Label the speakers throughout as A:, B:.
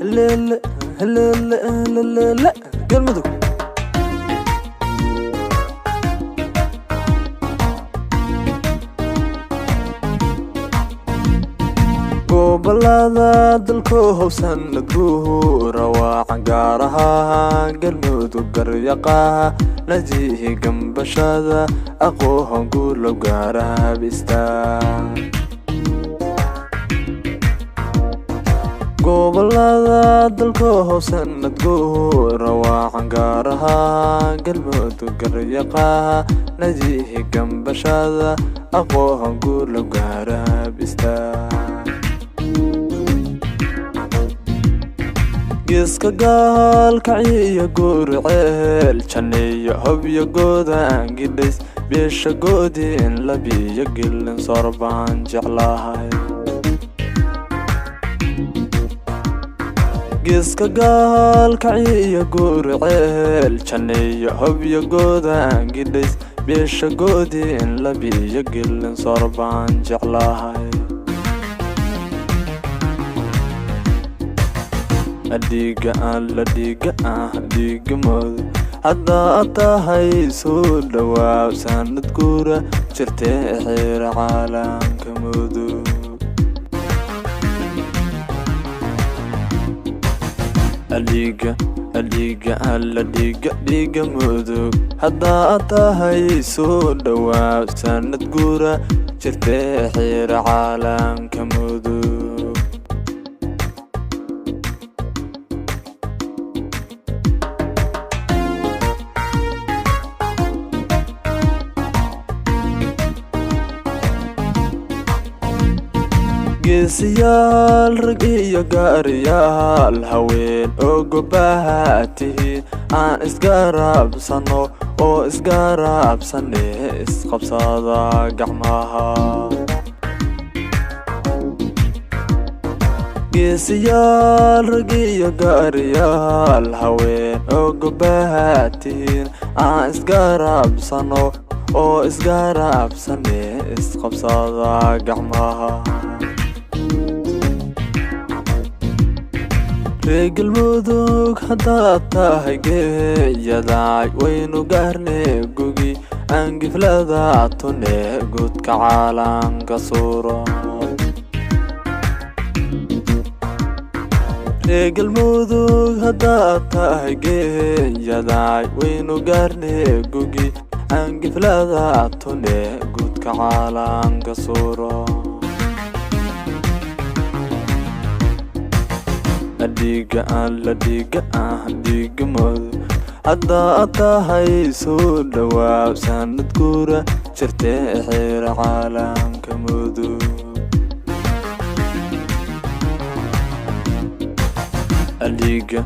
A: Helele helele helele Galmudug. Gobolada dalku howsanad guura waa gaar ahaan Galmudug garyaqaha najihi gambashada aqoon guulo gaarabista. Gobolada dalku howsanad guura waa gaar ahaan Galmudug garyaqaha najihi gambashada aqoon guulo gaarabista. Geeska gaalkacyo Gurceel Janeeyo Hobyo goodan gidhays beesha goodin labiyo gelin sorbaan jeclahay. Geeska gaalkacyo Gurceel Janeeyo Hobyo goodan gidhays beesha goodin labiyo gelin sorbaan jeclahay. Dhiiga alla dhiiga ah dhiiga moodo haddaad tahay soo dhawaaw sanad guura jirtee xiira caalamka mudug. Dhiiga dhiiga alla dhiiga dhiiga mudug haddaad tahay soo dhawaaw sanad guura jirtee xiira caalamka mudug. Geesiyaal rag iyo gaariyaal haween oo gobaha tihiin aan isgarabsano oo isgarabsane isqabsada gacmaha. Geesiyaal rag iyo gaariyaal haween oo gobaha tihiin aan isgarabsano oo isgarabsane isqabsada gacmaha. Ree Galmudug haddaad tahay geeyaday waynu gaarne gugi aan giflada tune guudka caalanka suuro. Ree Galmudug haddaad tahay geeyaday waynu gaarne gugi aan giflada tune guudka caalanka suuro. Dhiiga alla dhiiga ah dhiiga moodo haddaad tahay soo dhawaaw sanad guura jirtee xiira caalamka mudug. Dhiiga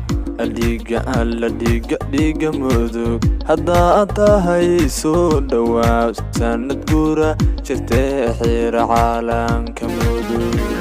A: dhiiga alla dhiiga dhiiga mudug haddaad tahay soo dhawaaw sanad guura jirtee xiira caalamka mudug.